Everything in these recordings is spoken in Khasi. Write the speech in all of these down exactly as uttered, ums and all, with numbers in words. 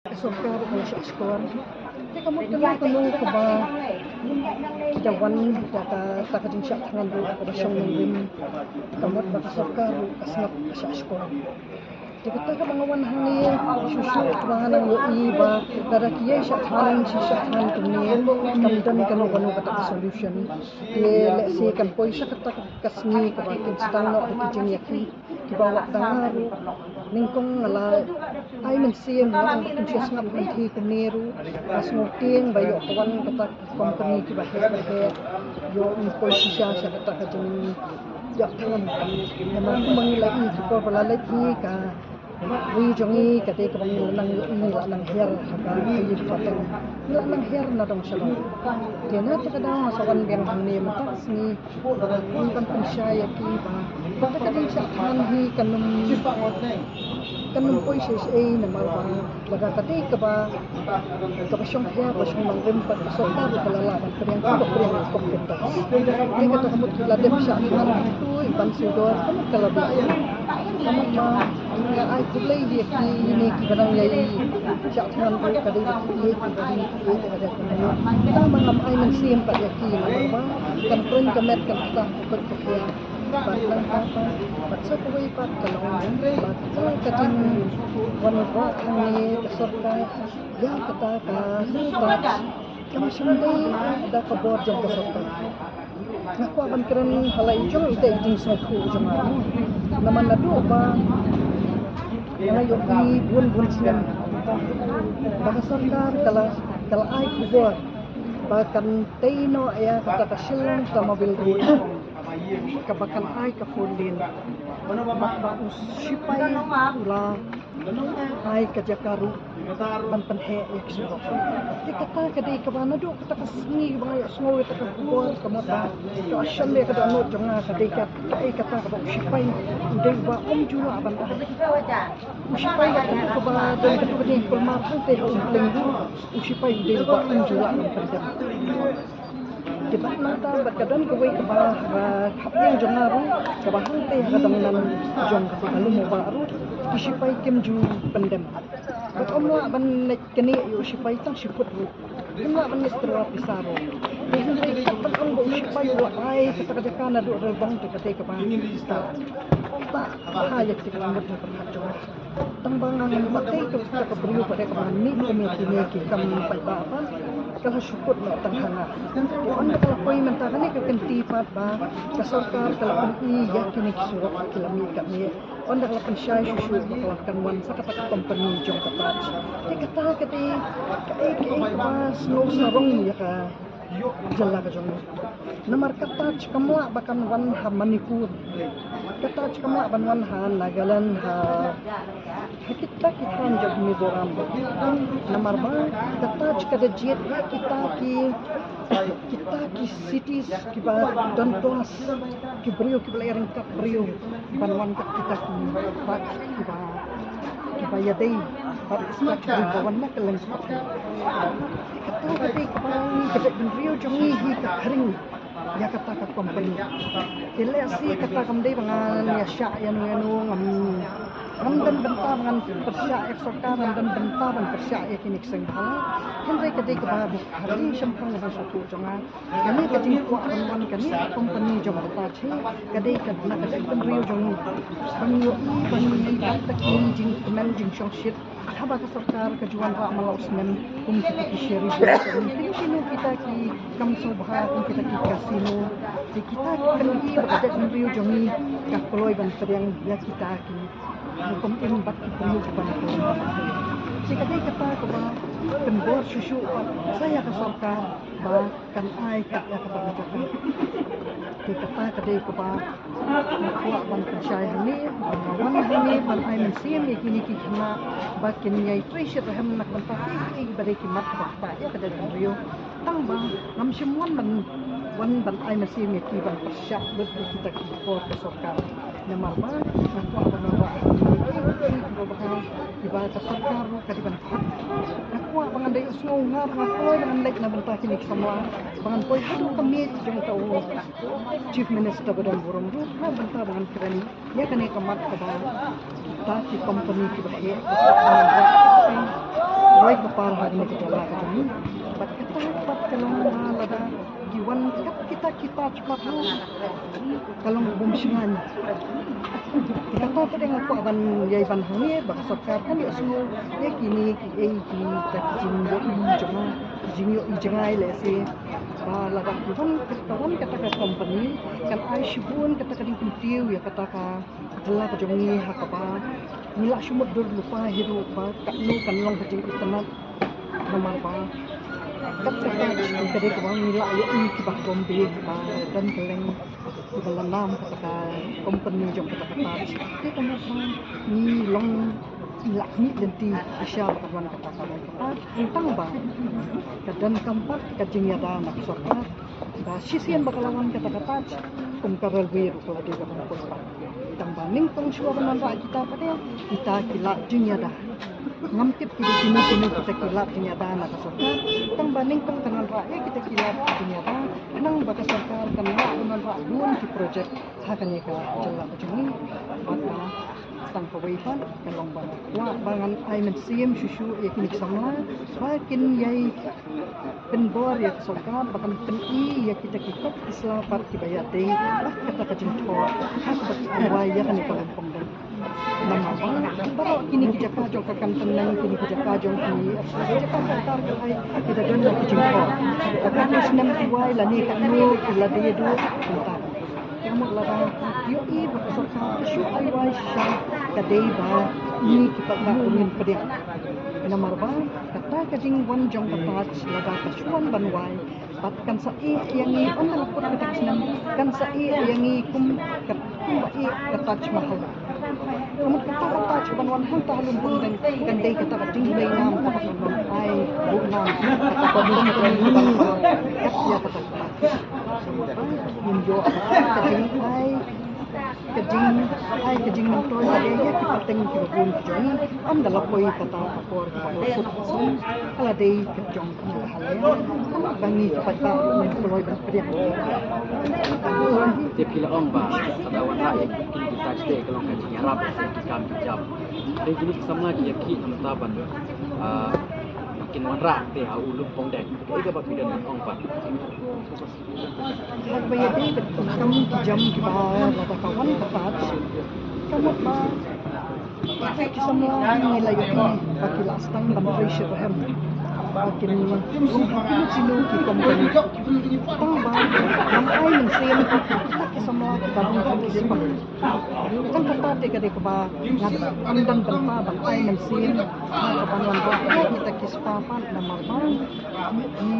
Ka sorkar ka la shah shkor. Te ka mut kano kano kaba da wan da kata ka jingshah thngan ruh kaba shong nongrim, ka mut ba ka sorkar ruh ka sngap ka shah shkor. Te kata kaba nga wan hangne shuh shuh kaba nga nang ïohi ba lada ki ïa shah thngan, shi shah thngan kumne, kam don kano kano kata ka solution. Te lehse kan poi sha kata ka sngi kaba kin sdang noh da ki jingïakhih kiba wad da nga ruh. Nyngkong nga la ai mynsiem, nga ong ba kin shu sngap lynti kumne ruh. Nga sngewtieng ba ïoh ka wan kata ka company kiba heh ba heh, ïoh ngi poi shisha sha kata ka jingïakhih. Namar kumba ngi la ïohi ki por ba la leit hi, ka ri jong ngi ka dei kaba ngi la nang ïohi, ngi la nang her ha ka ri pateng, ngi la nang her na dong sha dong. Te na kata ka daw nga sa wan biang hangne mynta ka sngi, ngi ban pynshai ïa ki ba kata ka jingshah thngan hi kan ym, kan ym poi shisha ei, namar ba lada ka dei kaba, kaba shong her, kaba shong nongrim pat, ka sorkar ruh ka la lah ban pdiang, ka la pdiang kum kata. Te kata ka mut la dep shah thngan tu ban siew dor, ka mut ka la biang. Ka mut ma nga ai khublei ïa ki, ïa kine kiba nang ïa shah thngan ruh, ka dei ba ki ïa ki, ba ki ïa ki, ka dei ba ki ïa. Tang ba ngam ai mynsiem pat ïa ki, namar ba kan kren ka met, kan ktah ka kut ka khia. Bad nangta pat, bad sa kawei pat ka long ba kata ka jingwan wah hangne ka sorkar ïa kata ka touch kam shym dei da ka bor jong ka sorkar. Nga kwah ban kren ha la i jong ita i jingsngewthuh jong nga. Namar naduh ba nga la ïohi bun bun snem ba ka sorkar ka la, ka la ai khubor ba kan tei noh ïa kata ka Shillong Tamabil Road kaba kan ai ka four lane. Bad ba u shipai u la ai ka jaka ruh ban pynheh ïa ka surok. Te kata ka dei kaba naduh kata ka sngi ba nga ïohsngew ïa kata ka khubor, ka mut ba ka shan ïa ka dohnud jong nga, ka dei ka, kaei kata kaba u shipai u dei uba um ju lah ban ai. U shipai kaba don kata ka dei kulmar hangtei ha Umkhleng ruh, u shipai u dei uba um ju lah ban pyndem. Te bad nangta bad ka don kawei kaba ha khapngiang jong nga ruh, kaba hangtei ha ka dong nam jong ka lum u bah ruh, ki shipai kim ju pyndem. Bad ym lah ban leit knieh ïa u shipai tang shi phut ruh. Ym lah ban leit tyrwa pisa ruh. Te hynrei kat ban ong ba u shipai u la ai kata ka jaka naduh Ralbong, te kata kaba ta ha ïa kata ka mut ka pyrkhat jong nga. Tang ba nga ngam batai ka, ka, ka briew ba dei kaba mih kum ïa kine ki kam paidbah ba ka la shu kut noh tang ha nga. Te ynda ka la poi mynta kane ka kynti pat ba ka sorkar ka la pyni ïa kine ki surok ki la mih katne, ynda ka la pynshai shuh shuh ba ka la kan wan sa kata ka company jong ka Taj. Te kata ka dei kaei kaei kaba sngewsarong ïa ka jylla ka jong ngi. Namar ka Taj kam lah ba kan wan ha Manipur, ka Taj kam lah ban wan ha Nagaland, ha, ha kita ki thaiñ jong Mizoram. Namar ba ka Taj ka da jied ïa kita ki, kita ki cities kiba don class, ki briew kiba la ïaryngkat briew ban wan kat kita ki Taj kiba, kiba ïadei bad ki briew ba wan na kylleng ka pyrthei. Kata ka dei kaba ngi ka jaitbynriew jong ngi hi ka khring ïa kata ka company. Te lehse kata kam dei ba ngan ïa shah ïano ïano, ngam, ngam don bynta ba ngan pyrshah ïa ka sorkar, ngam don bynta ban pyrshah ïa kine ki seng bhalang. Hynrei ka dei kaba ha ri shynrang ka jingsngewthuh jong nga. Kane ka jingkwah ban wan kane ka company jong ka Taj hi ka dei ka na ka jaitbynriew jong ngi. Ban ïohi ban ïohi ban ta ki jingkmen jingshongshit. Haba ka sorkar ka ju wanrah man la u snem kum kita ki sherry bar, kum kino kino kita ki kam sngewbha, kum kita ki casino. Te kita ki kynti ba ka jaitbynriew jong ngi ka kloi ban pdiang ïa kita ki hukum im bad ki briew kiba na ka lynti. Te ka dei kata kaba pynbor shuh shuh pat sa ïa ka sorkar ba kan ai kat ïa kata ka jaka. Te kata ka dei kaba nga kwah ban pynshai hangne, ba nga wan hangne ban ai mynsiem ïa kine ki khynnah ba kin ïai trei shitrhem na ka bynta kiei kiei ba dei ki mat ba ktah ïa ka jaitbynriew. Tang ba ngam shym wan ban, wan ban ai mynsiem ïa ki ban pyrshah lut ïa kita ki por ka sorkar. Namar ba nga kwah ban wanrah ïa kine kiei kiei kiba bha kiba ka sorkar ruh ka dei ban khot. Nga kwah ba ngan da ïohsngew, nga ruh nga kloi ba ngan leit na bynta kine ki samla, ba ngan poi haduh ka miej jong uta u Chief Minister ba don burom ruh na bynta ba ngan kren ïa kane ka mat kaba kita ki company kiba heh, kiba heh, Par ha kane ka jylla ka jong ngi. Bad kata pat ka long ba lada ki wan kat kita ki touch pat ruh ka long bym shngaiñ. Kata pat nga kwah ban ïai ban hangne ba ka sorkar kan ïoh sngewthuh ïa kine kiei kita ki jingïohi jngai, ki jingïohi jngai lehse. Ba lada ki wan, ka wan kata ka company kan ai shibun kata ka jingkyntiew ïa kata ka jylla ka jong ngi ha kaba ngi lah shu mutdur lypa hi ruh ba katno kan long ka jingitynnat. Namar ba kat kata ka dei kaba ngi lah ïohi kiba ha Bombay kiba don kylleng kiba la nam kata ka company jong kata ka touch. Te ka mut ba ngi long ngi lah mih lynti shisha ba kan wan kata ka wan kata. Tang ba ka donkam pat ka jingïada na ka sorkar. Ba shisien ba ka la wan kata ka touch, kum ka railway ruh ka la dei ka ban poi pat. Tang ba nyngkong shuwa ban wanrah kita pat, kita ki lad jingïada. Ngam tip ki dei kino kino kita ki lad jingïada na ka sorkar. Tang ba nyngkong kan wanrah ïa kita ki lad jingïada, khnang ba ka sorkar kan lah ban wanrah bun ki projek ha kane ka jylla ka jong ngi. Bad ka tang kawei pat ka long ba nga kwah ba ngan ai mynsiem shuh shuh ïa kine ki samla ba kin ïai pynbor ïa ka sorkar ba kan pyni ïa kita ki kot ki sla pat kiba ïadei bad kata ka jingthoh ha kaba ki ai wai ïa kane ka Lumpong Deng. Namar ba baroh kine ki jaka jong ka Cantonment, kine ki jaka jong ki, ki jaka sorkar ka ai, ki da don la ki jingthoh. Ka katno snem ki wai lane katno ki la dei duh, kumta. Ka mut lada ïohi ba ka sorkar ka shu ai wai shisha, ka dei ba ngi ki paidbah ruh ngin pdiang. Namar ba kata ka jingwan jong ka touch lada ka shu wan ban wai, pat kan sa ïeh ïa ngi, ynda la put kata ka snem kan sa ïeh ïa ngi kum ka, kum ba ïeh ka Taj Mahal. Ka mut kata ka touch ban wan hangta ha Lumpong Deng kan dei kata ka jingïeit nam kaba kan wan ai buh nam kata ka bym kata ka kat ïa kata ka touch. Ngin ïoh ka jingai, ka jingai, ka jingmyntoi ka dei ïa ki pateng kiba bun ki jong ngi. Ynda la poi kata ka por kaba la put ka snem ka la dei ka jong ka Meghalaya. Ba ngi ki paidbah ngin kloi ban pdiang. Te phi la ong ba ka da wanrah ïa ki touch te ka long ka jingïarap ïa ki kam ki jam. Te kine ki samla ki ïa ki namar ban, ah, ba kin wanrah te ha u Lumpong Deng. Kaei kaba phi don ban ong pat? Haba ïadei bad ki kam ki jam kiba lada ka wan ka touch, ka mut ba ki samla ngi la ïohi ba ki la sdang ban trei shitrhem ba kin rung ha kino kino ki company. Tang ba ngam ai mynsiem kita ki samla kiba rung ha ki spah. Tang kata te ka dei kaba nga ym don bynta ban ai mynsiem ha ka ban wanrah ïa kita ki spah pat namar ba ki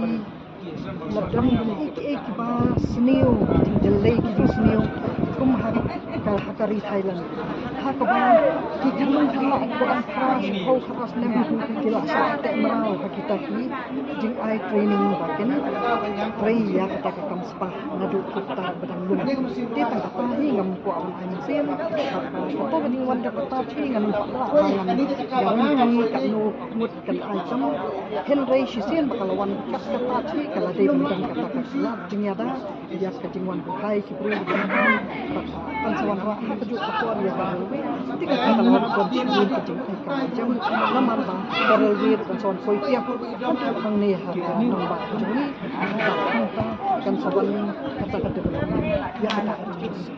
la don kiei kiei kiba sniew, ki jingdei ki jingsniew kum ha ka, ha ka ri Thailand. Ha kaba ki, ki nongkynnoh ba dang phra, shiphew phra snem ki la shah teh mraw ha kita ki jingai training ba kin trei ïa kata ka kam spah naduh ki ktar ba dang lung. Te tang kata hi ngam kwah ban ai mynsiem. Kata ka jingwan jong kata hi ngam pat lah ba ngan guarantee katno ngut kan ai jam. Hynrei shisien ba ka la wan kat kata hi ka la dei ban don kata ka lad jingïada ïa ka jingwan buhai ki briew ba kan sa wanrah ha kajuh ka por ïa ka railway. Te kata ka la wan don shisien ka jingai kam jam namar ba ka railway kan sa wan poi tiap hangne ha ka nongbah jong ngi. Kan sa wan kata ka development ïa kata ka jingwan.